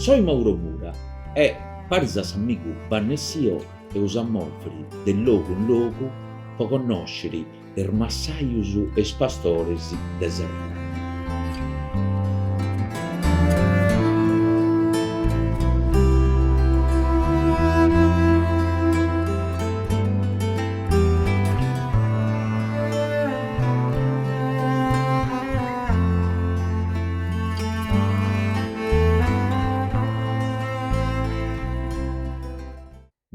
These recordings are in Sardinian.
Soi Mauro Mura e, paris a s'amigu Banne Sio, eus a mòviri de logu in logu po connòsciri is massajus e is pastoris de Sardinna.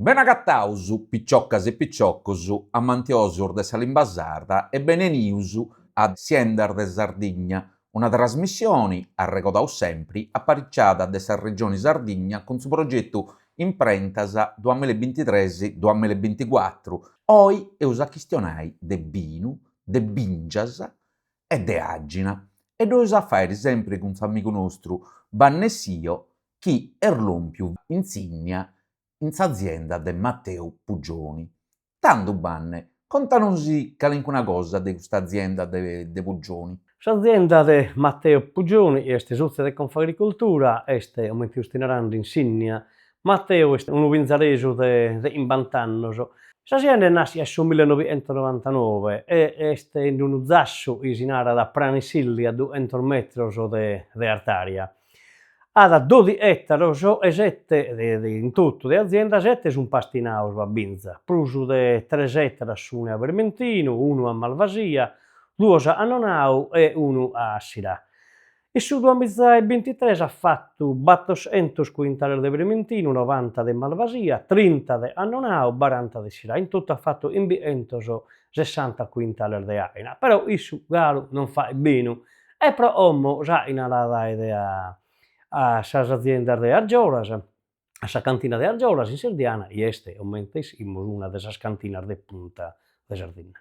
Benagataus piciocas e piciocus amantiosus de sa limba sarda e benenius a Siendas de Sardigna, una trasmissioni, arregodaus sempri, apariciada de sa Regioni Sardigna cun su progetu Imprentas duamilla e bintitres duamilla e binticuatru. Oi eus a chistionai de binu, de bìngias e de àgina e ddu eus a fàiri sempri cun s'amigu nostru Banne Sio chi est lòmpiu in Sinnia in s'azienda de Matteu Puggioni. Tando Banne, conta·nos calincuna cosa de custa azienda de Puggioni. S'azienda de Matteo Puggioni est sòtzia de Confagricoltura, est, comente fist narende, in Sinnia. Matteo est unu binzaresu de chimbant'annos. S'azienda est nàschida in su millenoighentonovantanove e est in unu zassu chi si narat Pranisilli a duchentos metros de artària. At dòdighi ètaros e sete in totu de azienda, sete sunt pastinados a binza, prus de tres ètaros sunt a Vermentinu, unu a Malvasia, duos a Annonau e unu a Syrah. In su duamiza e bintitres at fatu batoscentos cuintales de Vermentinu, novanta de Malvasia, trinta de Annonau, baranta de Syrah, in totu at fatu chimbichentos sessanta cuintales de àghina, però issu galu non fait binu E pro como s'àghina la daet a a sas aziendas de Argiolas, a sa cantina de Argiolas in Serdiana, chi est, comente ischimus, una de sas cantinas de punta de Sardinna.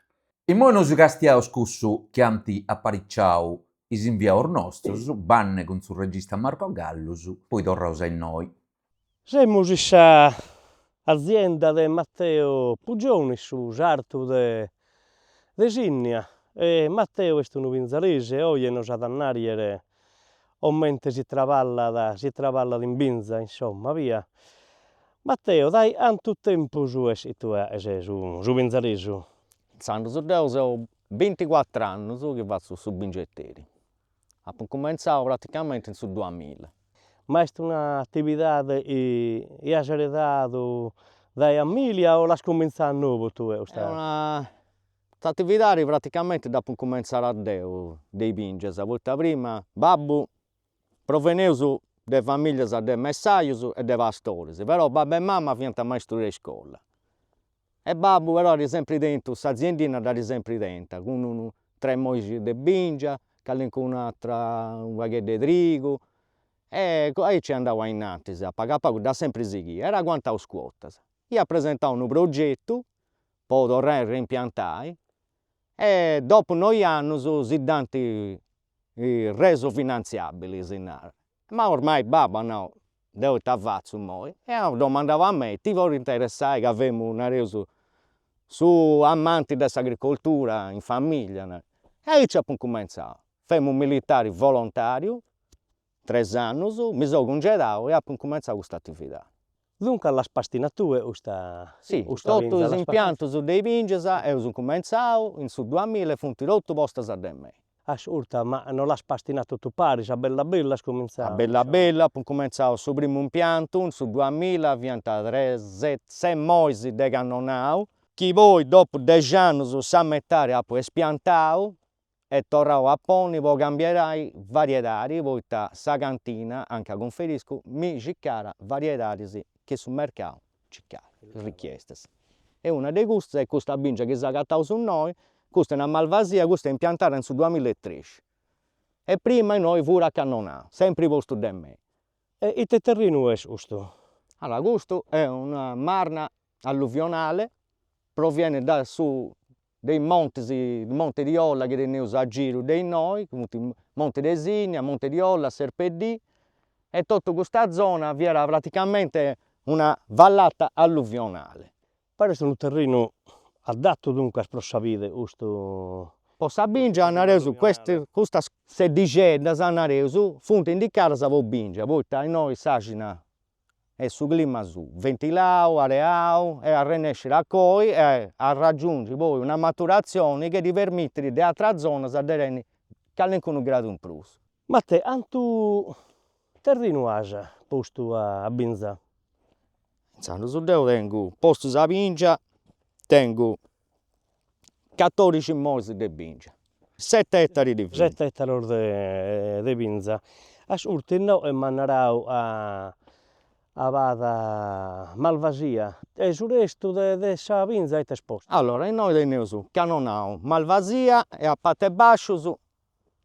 Immoi nosi castiaus cussu chi ant apariciau is inviaus nostros, Banne cun su regista Marco Gallus, poi torraus a innoi. Semus in sa azienda de Matteo Puggioni, in su sartu de de Sinnia, e Matteo est unu binzaresu e oje nos at a nàrrere comente si traballat si traballat in binza, insomma, via. Matteo, dae cantu tempus est chi tue faghes su su binzaresu? Intzandus deu seu binticuatr'annus chi fatzu su bingeteri Apu incumentzau praticamenti in su duamilla. Ma est una atividade chi as eredadu dae familia o l'as cumintzada a nou tue custa? Est una atividadi praticamenti dd'apu incumentzada deu de is bingias, poita prima babbu, proveneus de familias de messajus e de pastoris, però babbu e mama fiant maistus de iscola E babbu però at sempri tentu, s'aziendina dd'at sempri tenta, cun unu tres mois de bingia, calincun'atra unu pagheddu 'e trigu, e aici est andau ainnantis, a pagu a pagu dd'at sempri sighia, at aguantau is cuotas. Iat presentau unu progetu po torrai a reimpiantai e dopu noi annus si dd'ant resu finantziabili, si narat. Ma ormai babbu at nau, deu ita fatzu immoi, e at domandau a mei, ti podit interessai ca femu, nareus, su amanti de s'agricoltura in familia, e aici apu incumentzau, femu militari volontariu, tres annus, mi seu cungedau e apu incumentzau custa atividadi. Duncas l'as pastina tue custa Si, totu is impiantus de is bingias eus incumentzau in su duamilla e funt totu postas de mei. Ascurta, ma no l'as pastina totu paris, a bellu a bellu as cumintzau? A bellu a bellu apu incumentzau su primu impiantu in su duamilla fiant tres ses mois de cannonau, chi poi dopu dexi annus sa metadi apu espiantau e torrau a ponni po cambiai variedadi poita sa cantina anca cunferiscu mi circat variedadis chi su mercau circat, richiestas. E una de custas est custa bingia chi s'agataus innoi, custa est una malvasia, custa est impiantada in su duamilla e trexi e prima innoi fut cannonau, sempri postu de mei. E ite terrinu est custu? Allora custu est una marna alluvionale, proviene da su de is montis, Monte di Olla chi teneus a giru de innoi, chi funt Monte de Sinnia, Monte di Olla, Serpeddì, e totu custa zona fiat praticamente una vallata alluvionale. Paret unu terrinu adattu duncas pro sa bide custu. Po sa bingia nareus custas seddixeddas nareus funt indicadas po bingia, poita innoi s'àxina est su clima suu, ventilau, areau e arrennescit a coi e a raggiungi poi una maturazioni chi ddi permittit de atras zonas de tenni calincunu gradu in prus. Mattè, cantu terrinu as postu a binza? Intzandus deu tengu postu sa bingia, tengu catodixi mois de bingia, seti ettaris de bingia. Seti ettaros de binza. Ascurta, innoe m'at narau a b'at Malvasia e su restu de sa binza ite est postu? Allora, innoi teneus Cannonau, Malvasia e a part'e bascius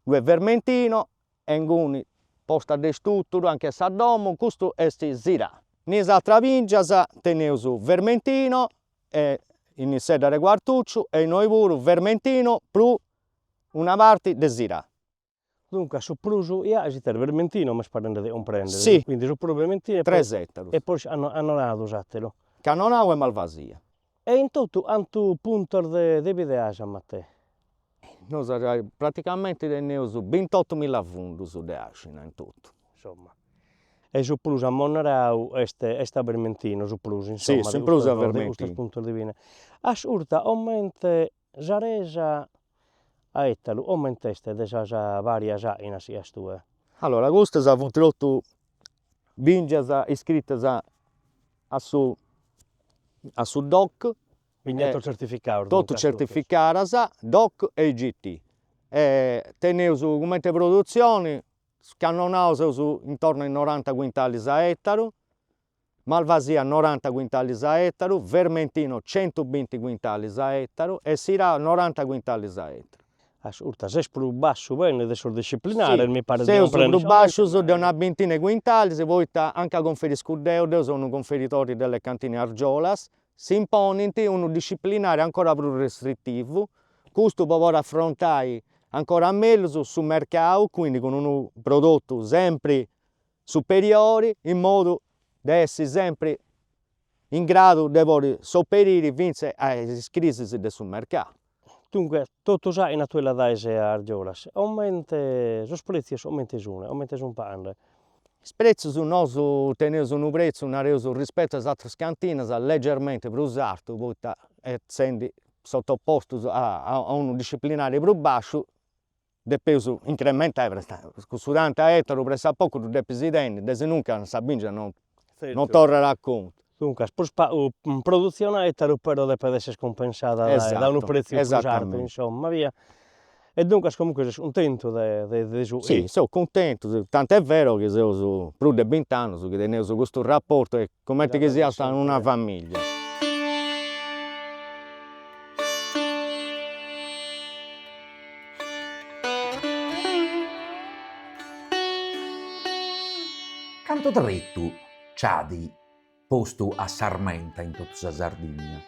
ddue Vermentino e inguni posta de stuturu anche sa domu, custu est Syrah. In is atras bingias teneus Vermentino e in Sedda de Quartucciu e innoi puru Vermentino prus una parti de Syrah. Duncas su prus ja est ite Vermentino m'est parende de cumprendere. Si. Quindi su prus Vermentino e poi. Tres etarus. E poi Cannonau s'ateru. Cannonau e Malvasia. E in totu cantu puntos de bide as Mattè? Nosu praticamenti teneus bintotumilla fundus de àxina in totu. Insomma. E su prus amus narau est est a Vermentino su prus insomma. Si, su prus a Vermentino. De custos puntos de bine. Ascurta, comente sa resa a etalu, comente est de sas varias ainas chi as tue? Allora, custas funt totu bingias iscritas a su a su Doc Vignetos tzertificados. Totu tzertificadas, Doc e IGT. E teneus cumenti produtzioni, su Cannonau seus intorno a is noranta quintalis a etaru, Malvasia noranta quintalis a etaru, Vermentino centubinti quintalis a etaru e Syrah noranta quintalis a etaru. Ascurta, ses prus basciu bene de sos disciplinares, mi paret de Seus cumprender. prus bascius de una bintina 'e quintalis, poita anca conferiscu deu, deu seu unu conferitori delle cantine Argiolas, s'imponint unu disciplinari ancora prus restrittivu, custu po podi afrontai ancora mellus su mercau, quindi cun unu prodotu sempri superiori, in modu de essi sempri in gradu de podi sopperiri finzas a is crisis de su mercau. Duncas, totu s'aina tue la daes a Argiolas, comente sos pretzios comente sun, comente sun pagande? Is pretzius, nosu teneus unu pretziu, nareus, rispetu a is atras cantinas, leggermente prus artu, poita essendi sottopostus a unu disciplinari prus basciu, depeus incrementai cussu tanti a etaru pressappocu ddu depis tenni, de sinunca sa bingia non non torrat a contu. Duncas prus pagu produtzione a etaru però depet esser cumpensada dae unu pretziu prus artu, insomma, via. E duncas comunque ses cuntentu de de su Si, seu cuntentu, tant'est vero chi seus prus de bint'annus chi teneus custu rapportu e cumenti chi siat una familia. Cantu tretu nc'at postu a s'armenta in totu sa Sardigna?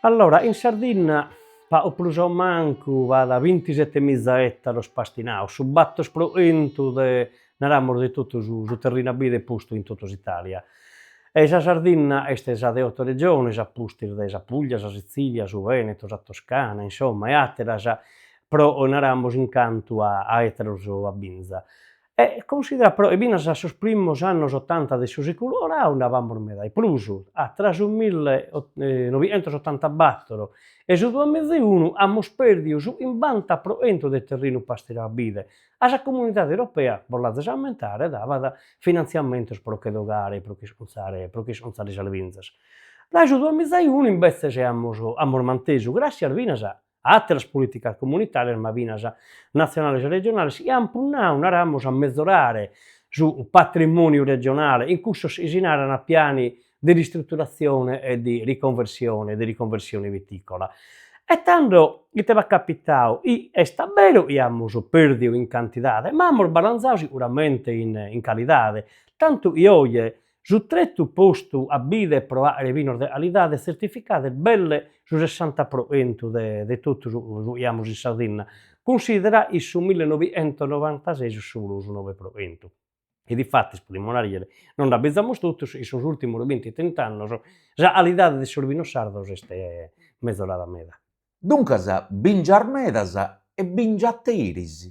Allora, in Sardinna, pagu prus o mancu, b'at bintisetemiza etaros pastinados, su bator pro chentu de, naramus, de totu su terrinu a bide postu in totu s'Italia. E sa Sardinna est sa de oto regiones, a pustis de sa Puglia, sa Sitzilia, su Veneto, sa Toscana, insomma, e àteras, pro, naramus, in cantu a etaros a binza. E considera però chi finas a sos primos annos otanta de su seculu coladu nd'abamus meda 'e prus, a tra su millenoighentos otantabattor e su duamiza e unu amus perdiu su chimbanta pro chentu de terrinu pastinadu a bide, a sa Comunidade Europea, bos l'azes a ammentare, dabat finantziamentos pro che dogare pro ch'iscontzare pro ch'iscontzare sas binzas. Dae su duamiza e unu imbetzes amus amus mantesu, gràssias finas a àteras polìticas comunitàrias ma finas natzionales e regionales chi ant punnadu, naramus, a mezorare su patrimòniu regionale in cussos chi si naran piani di ristrutturazione e di riconversione di riconversione viticola. E tando ite b'at capitadu? Chi est a beru chi amus pèrdidu in cantidade, ma amus balanzadu siguramente in in calidade, tantu chi oje Su tretu postu a bide pro àere binos de calidade tzertificada est belle su sessanta pro chentu de de totu su chi amus in Sardinna, cunsidera in su millenoighentonorantases solu su noe pro chentu. E difatis, podimus nàrrere, non nd'abizamus totus, in sos ùrtimos binti trint'annos sa calidade de sos binos sardos est mezorada meda. Duncas, bìngias medas. E bingiateris?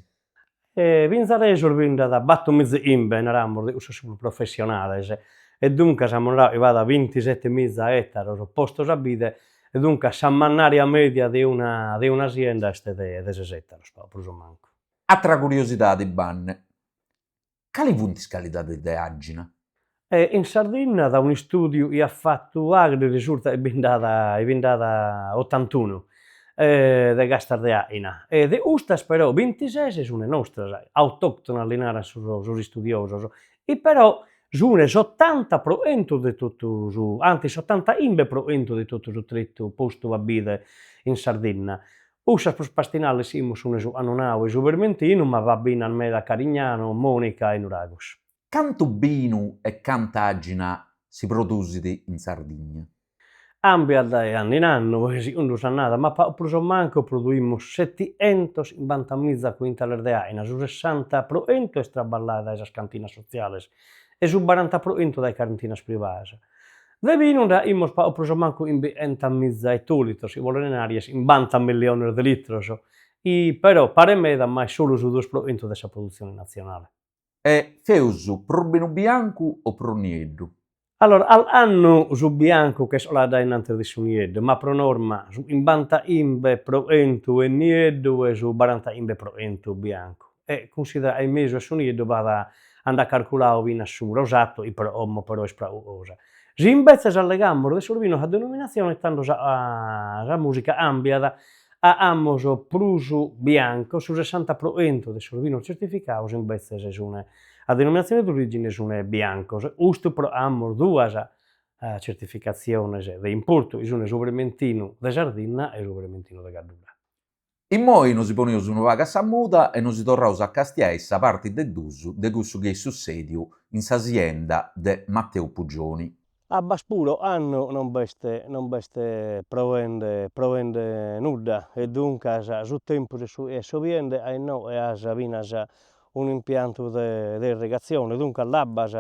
E binzaresos bi nd'at battomiza e chimbe, naramus, de cussos prus professionales, e duncas amus narau chi b'at bintisetemiza etaros postos a bide, e duncas sa mannaria media de una de una sienda est de ses etaros, pagu prus o mancu. Atra curiosidadi, Banne, Cali funt is calidadis de àgina? E in Sardinna da un'istudiu chi at fatu Agri risurtat chi bi nd'at chi bi nd'at otantunu de castas de àghina e de custas però bintises sun nostras, autoctonas li naran sos sos istudiosos, chi però sun s'otanta pro chentu de totu su, antis s'otantachimbe pro chentu de totu su tretu postu a bide in Sardinna. Cussas prus pastinales sighimus sun su Cannonau e su Vermentinu, ma b'at binas meda Carignano, Monica e Nuragus. Cantu binu e canta àgina si produsit in Sardigna? Cambiat dae annu in annu, segundu s'annada, ma pagu prus o mancu produimus setichentos chimbantamiza cuintales de àghina, su sessanta pro chentu est traballada dae sas cantinas sotziales e su baranta pro chentu dae cantinas privadas. De binu nd'aimus pagu prus o mancu chimbichentas-miza etolitros, chi bolet narrer chimbanta milliones de litros, chi però paret meda ma est solu su duos pro chentu de sa produtzione natzionale. E feus prus binu biancu o prus nieddu? Allora, ocannu su biancu ch'est coladu a innantis de su nieddu, ma pro norma su chimbantachimbe pro chentu est nieddu e su barantachimbe pro chentu biancu. E cunsidera in mesu a su nieddu b'at andat carculadu finas su rosato chi pro como però est pagu cosa. Si imbetzes allegamus de sos binos a denominatzione tando sa sa musica cambiat a amus prus biancos, su sessanta pro chentu de sos binos certificados imbetzes sun a denominatzione d'origine sun biancos, custu pro amus duas certificatziones de importu chi sun su Vermentinu de Sardinna e su Vermentinu de Gaddura. Immoi nosi poneus unu pagu a sa muda e nosi torraus a castiai sa parti de dus de cussu chi est sussediu in sa sienda de Matteu Puggioni. Abbas puru ocannu non b'est non b'est proende proende nudda e duncas su tempus est su chi est sobiende a inoghe as finas un'impiantu de de irrigatzione, duncas l'abbas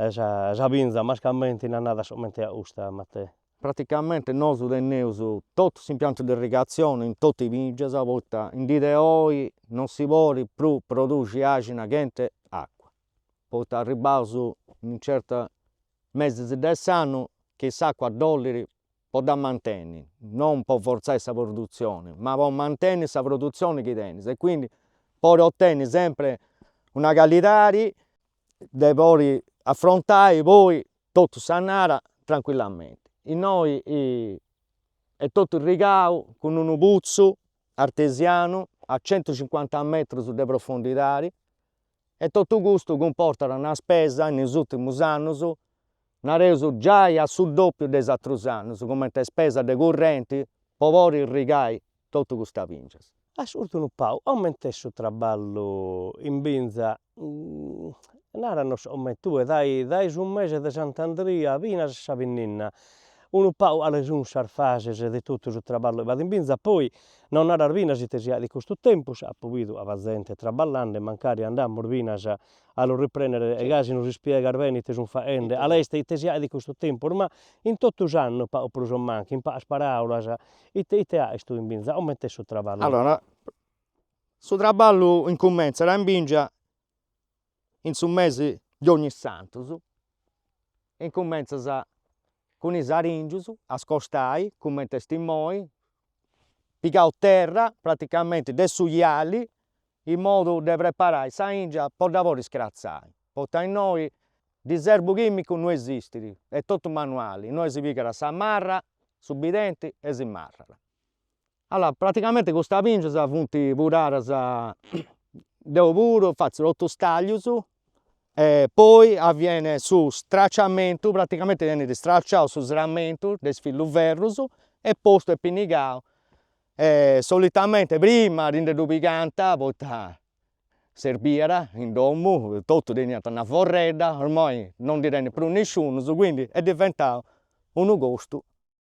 sa sa binza mascamente in annadas comente a custa Mattè. Praticamente nosu teneus totu s'impiantu de irrigatzioni in totu is bingias, poita in dì de oi non si podit prus produxi axina chent'e acua, poita arribbaus in certus mesis de s'annu chi s'acua dd'ollit po dda mantenni, non po fortzai sa produtzioni, ma po mantenni sa produtzioni chi tenis e quindi po otenni sempri una calidadi de podi afrontai poi totu s'annada trancuillamenti. Innoi est totu irrigau cun unu putzu artesianu a centucincuanta metrus de profondidadi e totu custu cumportat una spesa in is urtimus annus, nareus giai a su doppiu de is atrus annus, cumenti spesa de currenti po podi irrigai totu custas bingias. Ascurta unu pagu, comente est su traballu in binza, naranos comente tue dae dae su mese de Sant'Andria finas a sa binnenna, unu pagu cales sun sas fases de totu su traballu chi b'at in binza, poi nos naras finas ite si 'aghet in custu tempus, apo bidu ca b'at zente traballende, mancari andamus finas a lu riprendere e gasi nos ispiegas bene ite sun faghende, cale est ite si 'aghet in custu tempus, ma in totu s'annu pagu prus o mancu, in pagas paraulas, Ite ite 'aghes tue in binza, comente est su traballu? Allora, su traballu incumentzat in bingia in su mesi de Ognissantus, incumentzas cun is aringius a scostai, cumenti est immoi, pigaus terra praticamenti de su iali in modu de preparai sa 'ingia po dda podi scratzai, poita innoi diserbu chimicu no esistit, est totu manuali, innoi si pigat sa marra, su bidenti e si marrat. Allora praticamenti custas bingias funt pudadas deu puru, fatzu totu is taglius e poi avviene su stracciamentu, praticamenti 'enit stracciau su sramentu de is filluferrus e postu e pinnigau E solitamente prima ti nde ddu pigant poita serbiat in domu, totu teniant una forredda, ormai non ndi tenit prus nisciunus, quindi est diventau unu costu.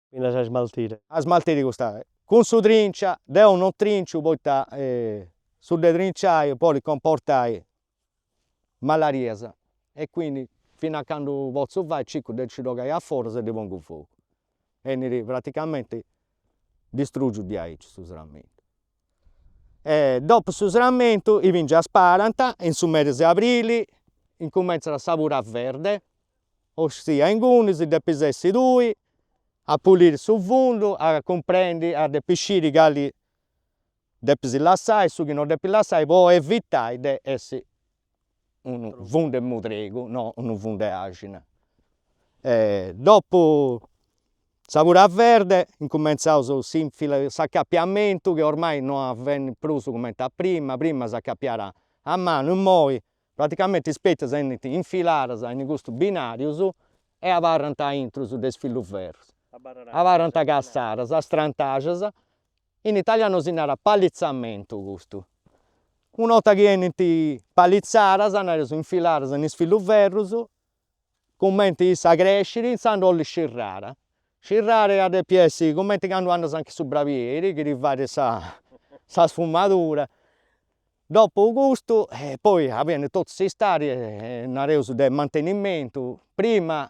Finas a ismaltire. A smaltiri custa, cun su trincia, deu non trinciu poita su de trinciai podit comportai malarias e quindi fin'a candu potzu fai circu de nci dd'ogai a foras e ddi pongu fogu. 'Enit praticamenti distrugiu diaici su sramentu. E dopu su sramentu i bingias parant, in su mesi de abrili incumentzat sa pura verde, ossia ingunis depis essi tui a puliri su fundu, a cumprendi, a depi sciri cali depis lassai, su chi non depis lassai po evitai de essi unu fundu 'e mudregu, no unu fundu 'e axina. Dopu sa pura verde incumentzaus s'infila s'acapiamentu chi ormai no avvenit prus cumenti a prima, prima s'acapiat a manu, immoi praticamenti is petias 'enint infiladas in custus binarius e abarrant aintrus de is filluferrus, abarrant cassadas, strantaxas In italianu si narat palizzamentu custu. Una 'orta chi 'enint palizzadas, nareus infiladas in is filluferrus, cumenti issa crescit, intzandus 'olit scirrada. Scirrada iat depi essi cumenti candu andas anche su brabieri chi ti fait sa sa sfumadura. Dopu custu, poi benit totu s'istadi nareus de mantenimentu, prima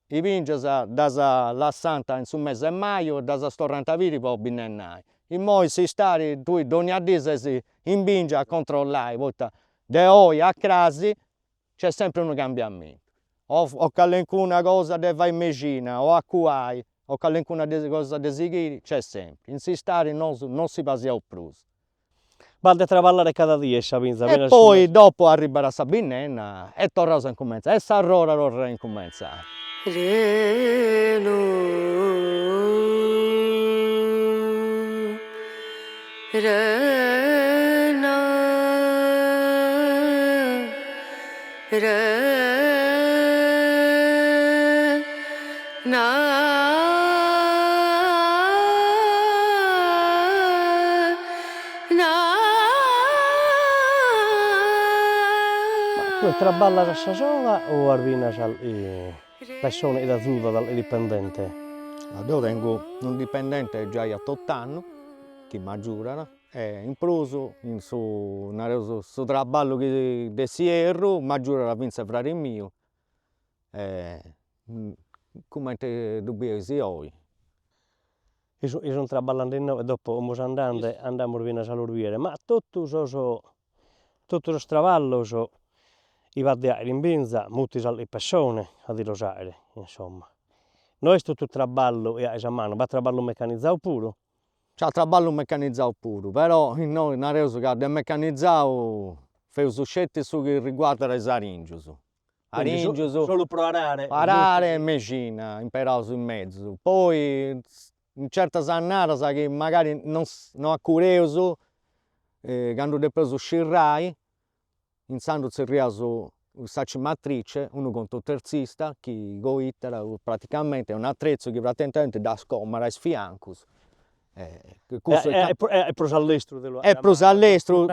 I bingias ddas lassant in su mesi 'e maju e ddas torrant a biri po binnennai. Immoi s'istadi tui dònnia dì ses in bingia a controllai, poita de oi a crasi nc'est sempri unu cambiamentu, o calincuna cosa de fai mexina o acuai o calincuna cosa de sighiri, nc'est sempri. In s'istadi nosu non si pasiaus prus. B'at de traballare cada die in sa binza. E poi dopo arribat sa binnenna e torraus a incumentzai, e s'arroda torrat a incumentzai. Ma tue traballas a sa sola o as finas pessone chi t'azudat, dipendente? Deu tengu unu dipendente giai a tot'annu chi m'agiudat E in prus in su, nareus, su traballu chi de s'ierru m'agiudat finzas fradi miu cumenti ddu bieis oi. Issos sunt traballende inoghe e dopo 'omus andende andamus finas a los biere, ma totu sos totu sos traballos chi b'at de aere in binza mutis calchi pessone a ti los aere, insomma. No est totu traballu chi aes a manu, b'at traballu meccanizadu puru Nc'at traballu mecanizau puru, però innoi nareus ca de mecanizau feus sceti su chi riguardat is aringius, aringius, solu pro arare, arare e mexina imperaus in mezus, poi in certas annadas chi magari non no acureus candu depeus scirrai Intzandus tzerriaus sa cimatrice, unu contoterzista chi coitat, praticamenti est un'atretzu chi praticamenti dda scomat a is fiancus e cussu est prus a lestru de lu Est prus a lestru,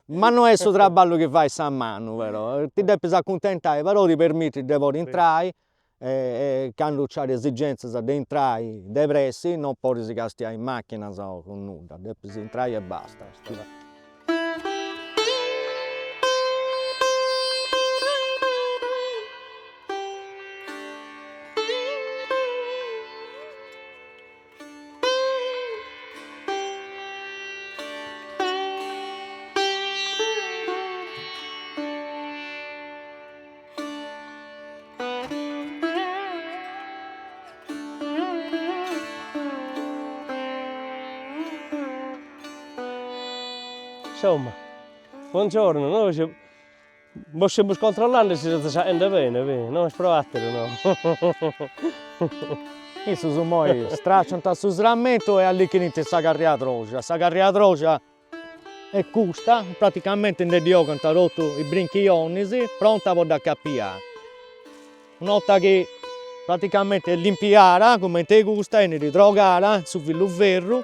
ma no est su traballu chi fait sa manu però, ti depis acuntentai, però ti permitit de podi intrai e candu nc'at esigentzias de intrai de pressi non podis castiai machinas o nudda, depis intrai e basta. Insomma, buongiorno, nois bos semus controllende si sezis aende bene, no est pro atteru no. Issus immoi straciant su sramentu e allichidint sa carriadroxa, sa carriadroxa Est custa, praticamenti nde ddi 'ogant totu is brinchionis, pronta po dd'acapiai. Una 'orta chi praticamenti est limpiada, cumenti custa, 'enit trogada in su filluferru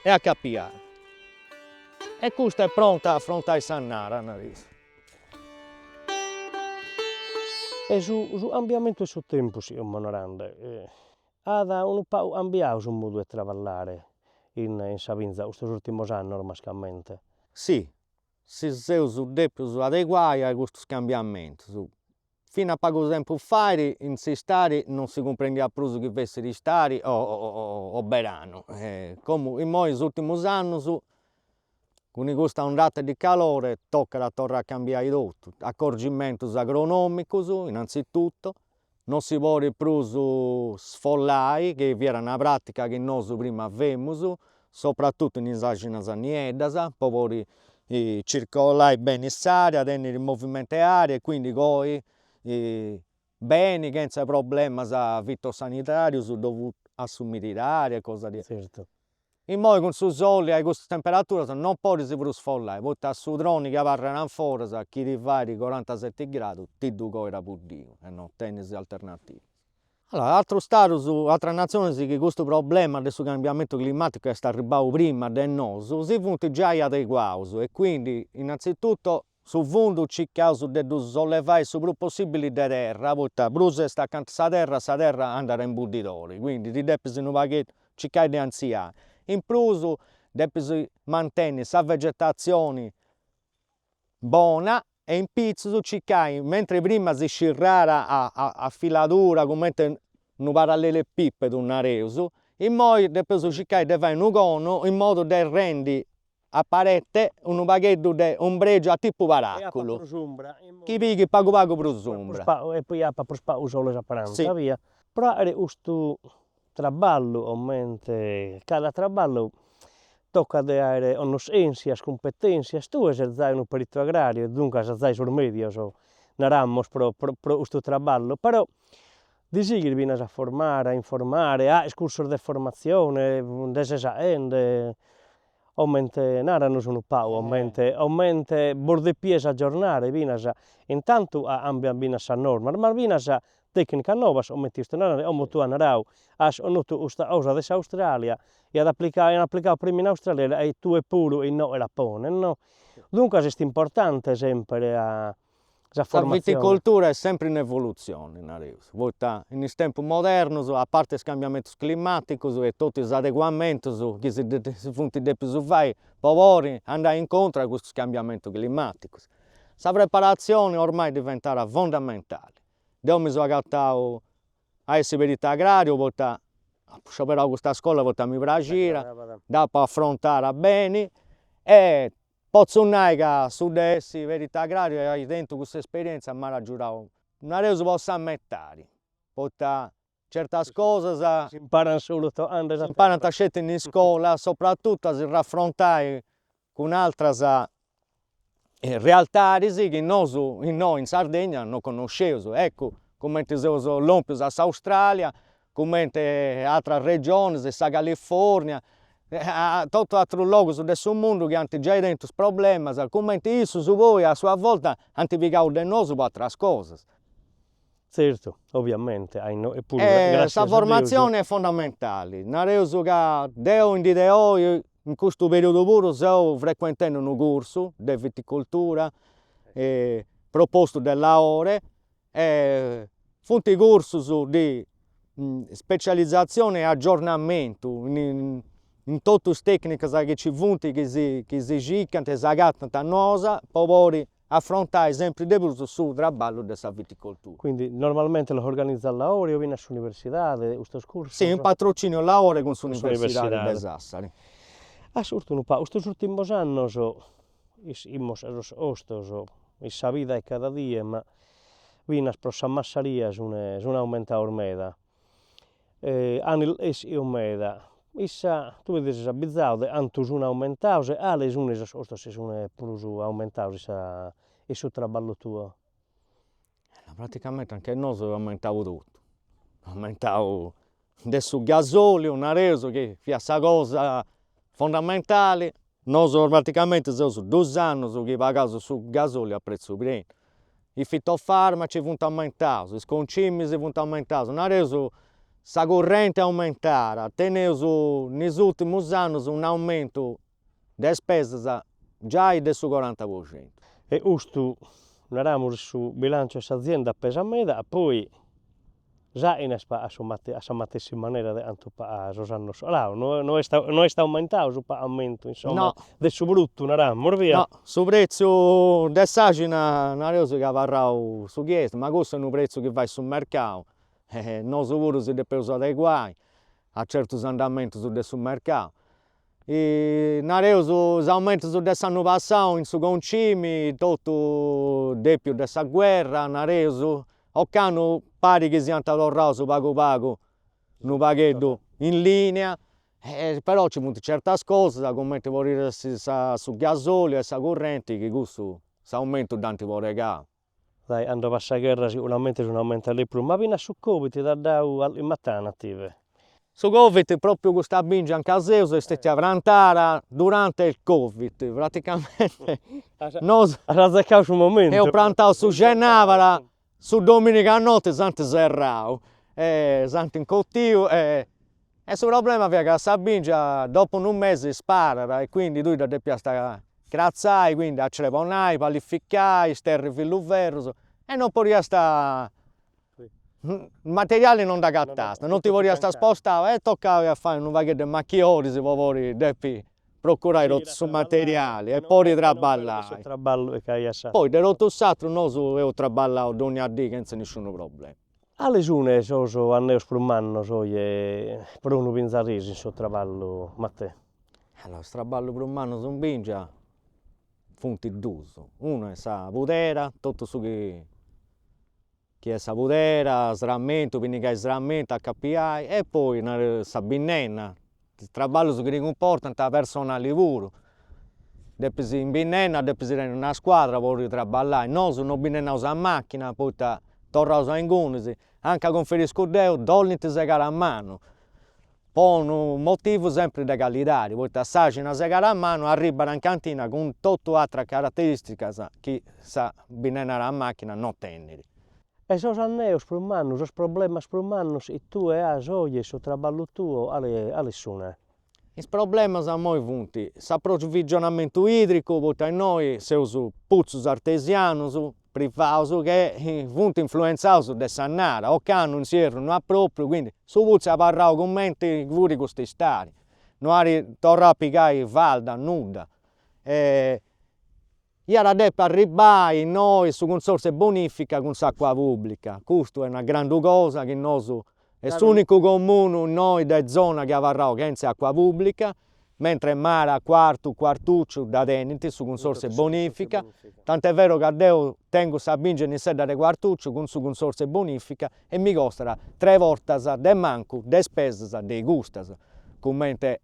e acapiada. E custa est pronta a afrontai s'annada, nareus. E su su cambiamentu 'e su tempus, semus narende, At unu pagu cambiadu su modu 'e traballare in in sa binza custos urtimos annos mascamente. Si, si seus depius adeguai a custus cambiamentus. Finu a pagu tempus fait in s'istadi non si cumprendiat prus chi fessit istadi o o beranu. Como immoi is urtimus annus. Cun custa ondata di calore tocat a torrai a cambiai totu, acorgimentus agronomicus innanzitutto, non si podit prus sfollai, chi fiat una pratica chi nosu prima femus, soprattutto in is axinas nieddas, po podi circolai beni s'aria, teniri moviment'e aria e quindi coi beni chenza problemas fitosanitarius dovutus a s'umididadi e cosas diaici. Certu. Imoi cun su soli a custas temperaturas non podis prus sfollai, poita su troni chi abarrat in foras, chi ti fait corantaseti gradus, ti ddu coit a buddiu e non tenis alternativas. Allora, aterus stadus, ateras natzionis chi custu problema de su cambiamentu climaticu est arribau prima de nosu, si funt giai adeguaus e quindi innanzitutto Su fundu circaus de ddu sollevai su prus possibili de terra, poita prus est acanta sa terra, sa terra andat in buddidori, quindi ti depis unu pagheddu circai de artziai. In prus depis mantenni sa vegetazioni bona e in pitzus circai, mentri prima si scirrat a filadura cumenti unu parallelepipedu nareus, immoi depeus circai de fai unu conu in modu de rendi a parete unu pagheddu de umbreggiu a tipu paraculu, chi pighit pagu pagu prus umbra. E poi apat prus pagu sole sa pranta, via. Pro àere custu traballu, comente cada traballu, tocat de àere connoschèntzias, cumpetèntzias, tue ses zai unu peritu agrariu e duncas as zai sos mèdios, naramus, pro pro custu traballu, però ti sighis finas a formare, a informare, a cursos de formatzione, nde ses aende Comente, naranos unu pagu comente comente bos depies aggiornare finas, intantu cambian finas sas normas, ma finas tecnicas novas, comente isto narende, como tue as naradu, as connotu custa cosa de s'Australia e at aplicadu aian aplicadu prima in Australia e tue puru inoghe la pones no, duncas est importante semper a Sa viticoltura est sempri in evolutzioni, nareus, poita in is tempus modernus, a parti is cambiamentus climaticus e totu is adeguamentus chi si si funt depius fai po podi andai incontru a custus cambiamentus climaticus. Sa preparatzioni ormai est diventada fondamentali. Deu mi seu agatau a essi peritu agrariu poita apu scioberau custa scola poita mi praxiat, dd'apu afrontada beni e Potzu nai ca su de essi peritu agrariu e ai tentu cussa esperienza m'at agiudau, nareus po sa metadi, poita certas cosas S'imparant solu tocande sa s'imparant sceti in iscola, soprattutto a si raffrontai cun atras realtadis chi nosu innoi in Sardegna non connosceus, eccu cumenti seus lompius a s'Australia, cumenti atras regionis, sa California, totu atrus logus de su mundu chi ant giai tentu problemas, cumenti issus poi a sua volta ant pigau de nosu po atras cosas. Tzertu, oviamente, a innoi puru, gràtzias a Deus. Sa formatzioni est fondamentali, nareus ca deu in dì de oi, in custu periodu puru, seu frecuentendi unu cursu de viticoltura propostu de Laore E funt cursus de specializatzioni e agiornamentu in in totu is tecnicas chi nci funt, chi si chi si circant e s'agatant noas po podi afrontai sempri de prus su traballu de sa viticoltura. Quindi normalmente los organizat Laore o finas s'universidade custos cursos? Si, in patrociniu Laore cun s'universidade de Sassari. Ascurta unu pagu, custos urtimos annos Ischimus sos costos in sa vida 'e cada die, ma finas pro sa massaria sun sun aumentados meda, an ischidu meda, issa, tue ti ses abbizadu de cantu sun aumentados e cales sun sos costos chi sun prus aumentados in sa in su traballu tuo? Praticamente anche nosu est aumentau totu, aumentau de su gasoliu, nareus chi fiat sa cosa fondamentali, nosu praticamenti seus dus annus chi pagaus su gasoliu a pretziu prenu, is fitofarmaci funt aumentaus, is concimis funt aumentaus, nareus sa currenti aumentada, teneus in is urtimus annus un'aumentu de spesas giai de su 40%. E custu, naramus, su bilanciu 'e s'azienda pesat meda, poi s'àghina est a su a sa matessi manera de cantu pagat sos annos colados, no no est no est aumentadu su pagamentu, insomma, de su brutu, naramus, via. No, su pretziu de s'àxina nareus chi est abarrau su chi est, ma cussu est unu pretziu chi fait su mercau, e nosu puru si depeus adeguai a certus andamentus de su mercau. Nareus is aumentus de s'annu passau in su concimi, totu depiu de sa guerra, nareus, ocannu parit chi siant torraus pagu pagu unu pagheddu in linea, però nci funt certas cosas, cumenti podit essi su gasoliu e sa currenti, chi cussu s'aumentu dd'ant boregau. Dai, cando b'at sa gherra siguramente sun aumentados de prus, ma finas su Covid t'at dadu calchi matana a tive? Su Covid, propriu custa bingia anca seus, est stetia prantada durante il Covid, praticamente nosu As azecadu su momentu. Eus prantau su cenabara, su dominigu a notti s'ant serrau e s'ant incotiu e e su problema fiat ca sa bingia dopu unu mesi sparat e quindi tui dda depiast cratzai, quindi acrebonai, palificai, sterri filluferrus e non podiast, materiali non nd'agatast, non ti podiast spostai e tocaiat a fai unu pagheddu 'e machioris po podi depi procurai totu su materiali e podi traballai. Poi de totu s'aturu nosu eus traballau dònnia dì chentza nisciunu problema. Cale sun sos anneos prus mannos oje pro unu binzaresu in su traballu, Mattè? Allora, is traballus prus mannus in bingia funt dus, unu est sa pudera, totu su chi chi est sa pudera, sramentu, pinnigai sramentu, acapiai, e poi nareus sa binnenna, is traballus chi ti cumportant personali puru, depis in binnenna depis tenni una squadra po podi traballai, nosu non binnennaus a macchina poita torraus a ingunis, anca conferiscu deu dd'ollint segada a manu, po unu motivu sempri de calidadi, poita s'àxina segada a manu arribat in cantina cun totu ateras carateristicas chi sa binnennada a macchina non tenit. E sos anneos prus mannos, sos problemas prus mannos chi tue as oje in su traballu tuo, cale cales sun? Is problemas immoi funt s'aprovigionamentu idricu, poita innoi seus putzus artesianus privaus che funt influenzaus de s'annada, ocannu in s'ierru no at propriu, quindi su putzu est abarrau cumenti fut cust'istadi, no at torrau a pigai falda, nudda Iat a depi arribbai innoi su Consorziu 'e Bonifica cun s'acua pubblica, custu est una grandu cosa chi nosu, est s'unicu comunu innoi de zona chi est abarrau chentza acua pubblica, mentre Mara, Cuartu, Cuartucciu dda tenint su Consorziu 'e Bonifica, tant'est veru ca deu tengu sa bingia in Sedda de Cuartucciu cun su Consorziu 'e Bonifica e mi costat tres bortas de mancu de spesas de custas, cumenti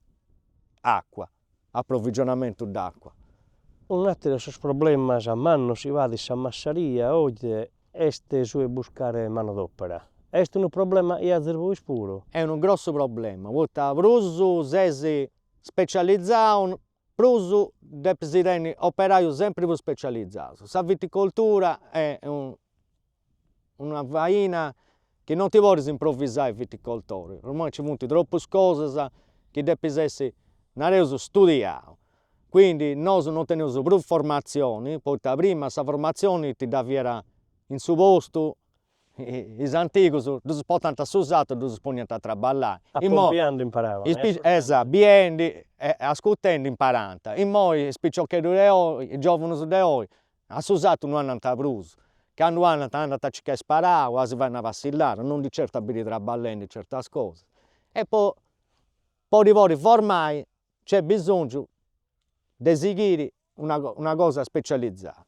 acua. Aprovigionamentu d'acqua. Un'àteru 'e sos problemas mannos chi b'at in sa massaria oje est su 'e buscare manodòpera. Est unu problema chi azis bois puru? Est unu grossu problema, poita prus ses specializau prus depis tenni operaius sempri prus specializaus. Sa viticoltura est una faina chi non ti podis improvisai viticoltori, ormai nci funt tropus cosas chi depis essi, nareus, studiau. Quindi nosu non teneus prus formatzioni, poita prima sa formatzioni ti dda fiat in su postu, is antigus ddus portant a su satu e ddus poniant a traballai. Apompiandi imparabant. Esatto, biendi e ascurtendi imparant. Immoi is piciocheddus de oi, is giovunus de oi, A su satu no andant prus, candu andant andant a circai sparau, a si fai una passillada, non di certu a biri traballendi certas cosas. E po po ti podi formai nc'est bisongiu de sighiri una una cosa specializada.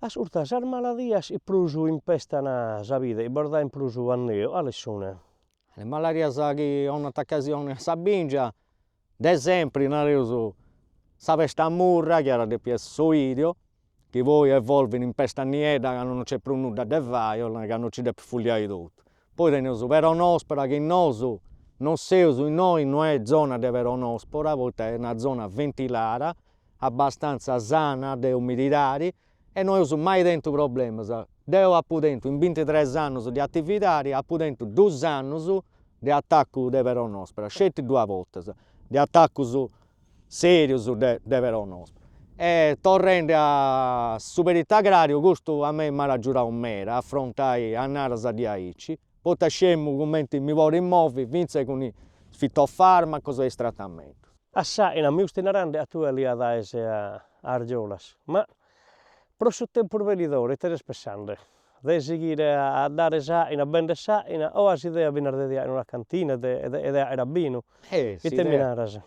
Ascurta, sas maladias chi prus impestan sa bide, chi bos daen prus anneu, cales sun? Is maladias chi 'onant ocasioni a sa bingia De sempri, nareus, sa pesta murra, chi iat a depi essi s'oidio, chi poi evolvit in pesta niedda candu non nc'est prus nudda de fai, 'olit nai candu nci depis fulliai totu. Poi teneus peronospora chi nosu non seus innoi, no est zona de peronospora, poita est una zona ventilara, abbastanza sana de umididadi e no eus mai tentu problemas. Deu apu tentu in bintitres annus de atividadi, apu tentu dus annus de atacu de peronospora, sceti duas bortas, de atacus serius de de peronospora. E torrendi a su perito agrariu, custu a mei m'at agiudau meda a afrontai annadas diaici, poita sciemu cumenti mi podi movi finzas cun is fitofarmacos e is tratamentus. A s'àina, mi fusti narende a tue lia daes a Argiolas, ma pro su tempus benidore ite ses pessende? De sighire a dare s'àina, a bender s'àina o as idea finas de ti 'aere una cantina e de 'aere a binu? Ite mi naras?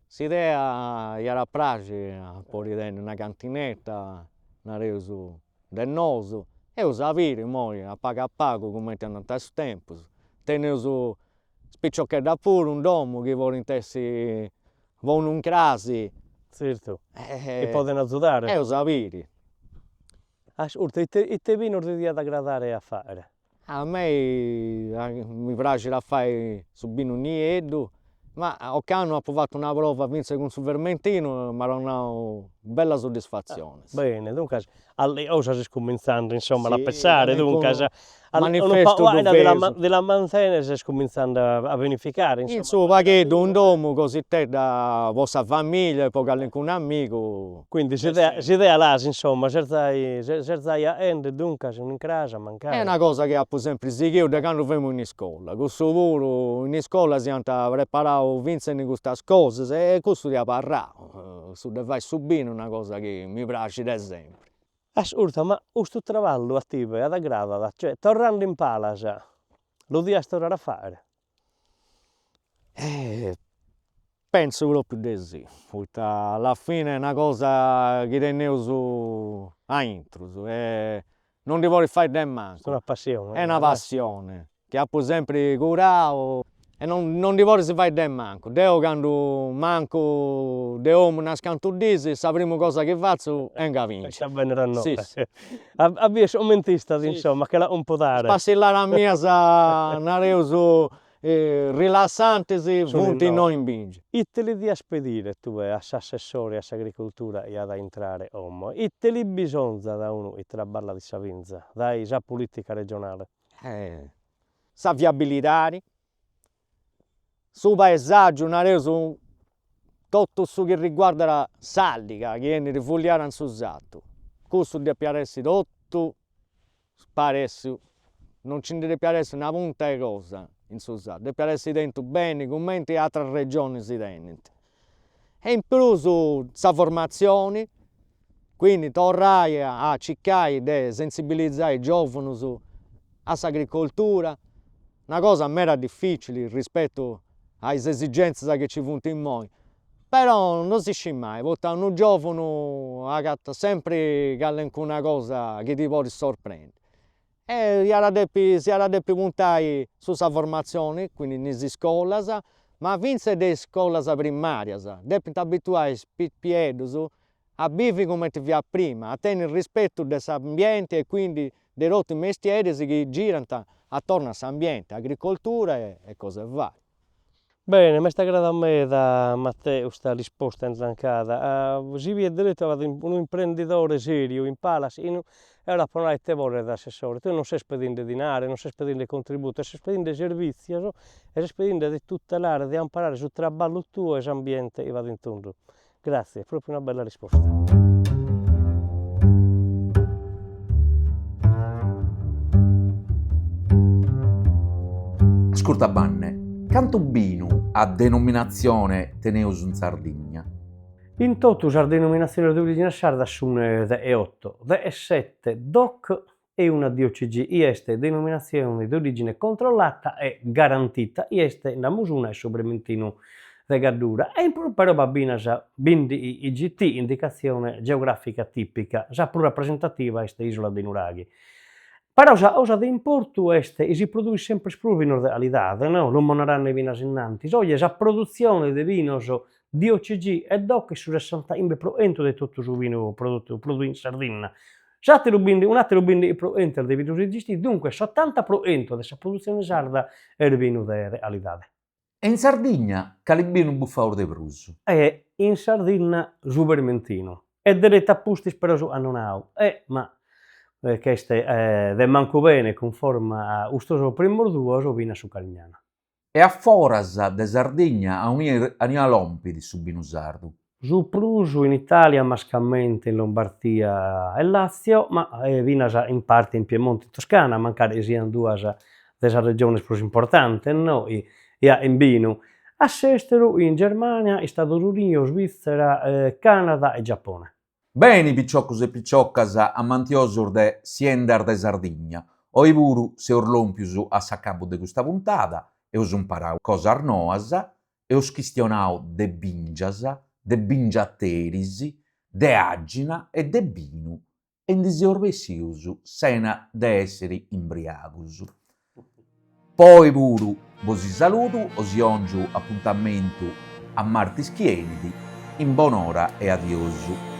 S'idea iat a praxi a podi tenni una cantinetta, nareus, de nosu, eus a biri immoi a pagu a pagu cumenti andant is tempus, teneus is piciocheddas puru in domu chi podint essi po unu incrasi. Zertu, chi podent azudare. Eus a biri. Ascurta, ite ite binos ti diat agradare a fàere? A mei mi praxit a fai su binu nieddu, ma ocannu apu fatu una prova finzas cun su vermentinu e m'at donau bellas soddisfatzionis. Bene, duncas oe ses cumintzende insomma a la pessare, duncas Manifestu ddu feus. Ti la mantenes, ses cumintzende a vinificare, insomma. In su pagheddu in domu, cositedda po sa familia e po calincunu amigu. Quindi s'idea s'idea l'as insomma, ses zai ses zai aende duncas un'incras mancai. Est una cosa chi apu sempri sighiu de candu femu in iscola, cussu puru in iscola s'iant preparau finzas in custas cosas e cussu t'est abarrau, su de fai su binu est una cosa chi mi praxit de sempri. Ascurta, ma custu traballu a tibe at agradat? Cioè, torrende in palas, lu dias torrare a fàere? Pentzu propriu de sì, poita alla fine est una cosa chi teneus aintru e non ndi podis fai de mancu. Est una passione. Est una passione chi apu sempri curau e non non ndi podis fai de mancu. Deu candu mancu de 'omu unas cantu dis, sa primu cosa chi fatzu 'engu a bingia. Est a bennere a inoghe. Si. A bider comente istat, insomma, a che la cumpudare. Is passilladas mias, nareus, rilassantis funt innoi in bingia. Ite li dias pedire tue a s'assessore a s'agricoltura chi at a intrare como? Ite li bisonzat a unu chi traballat in sa binza dae sa politica regionale? Sa viabilidadi, su paesaggiu, nareus, totu su chi riguardat s'aliga chi 'enit fulliada in su satu, cussu depiat essi totu sparessiu, non nci ndi depiat essi una punta 'e cosa in su satu, depiat essi tentu beni cumenti ateras regionis tenint. E in prus sa formatzioni, quindi torrai a circai de sensibilizai is giovunus a s'agricoltura, una cosa meda dificili rispetu a is esigentzias chi nci funt immoi, però non si scit mai, poita unu giovunu agatat sempri calincuna cosa chi ti podit sorprendi. E iat a depi, s'iat a depi puntai su sa formatzioni, quindi in is iscolas, ma fintzas de is iscolas primarias, depint abituai is pipieddus a bivi cumenti fiat prima, a tenni rispetu de s'ambienti e quindi de totu is mestieris chi girant atornu a s'ambienti, agricoltura e cosa varia. Bene, m'est agradada meda Mattè custa risposta intrancada, si biet deretu b'at unu imprendidore seriu in palas e ora apo a nai ite bolet assessore, tue non ses pedinde dinare, non ses pedinde contributos, ses pedinde servìtzios e ses pedinde de tutelare, de amparare su traballu tuo e s'ambiente chi b'at in tundu. Gratzie, propriu una bella risposta. Ascurta Banne, cantu binu a denominatzione teneus in Sardigna? In totu sas denominatziones de origine sarda sun degh'e-oto, degh'e-sete doc e una DOCG, chi est denominatzione de origine controllata e garantita, chi est nd'amus una est su Vermentinu de Gaddura, e in prus però b'at finas bindighi IGT, indicatzione geogràfica tìpica, sa prus rapresentativa est Isola dei Nuraghi. Però sa cosa de importu est chi si produit semper prus binos de calidade, no? Lu narande finas innantis, oje sa produtzione de binos DOCG e doc est su sessantachimbe pro chentu de totu su binu produtu produidu in Sardinna, S'àteru bindi, un'àteru bindighi pro chentu est de binos IGT, duncas s'otanta pro chentu de sa produtzione sarda est binu de calidade. E in Sardigna cali binu bufaus de prus? E in Sardinna su Vermentinu. E deretu a pustis però su Cannonau. E ma ch'est de mancu bene cunforma a custos primos duos finas su Carignanu. E a foras de Sardigna aunia lompit su binu sardu? Su prus in Italia, mascamente in Lombardia e Lazio, ma finas in parte in Piemonte e Toscana, mancari siant duas de sas regiones prus importantes no chi 'aent binu. A s'esteru in Germania, Istados Unidos, Svizzera, Canada e Giappone. Beni piciocus e piciocas amantiosus de Siendas de Sardigna, oi puru seus lòmpius a s'acabu de custa puntada, eus imparau cosas noas. Eus chistionau de bingias, de bingiateris, de àgina e de binu e ndi seus bessius sena de èssiri imbriagus. Po oi puru bosi saludu, osi 'ongiu apuntamentu a martis chi 'enit, in bonora e adiosu.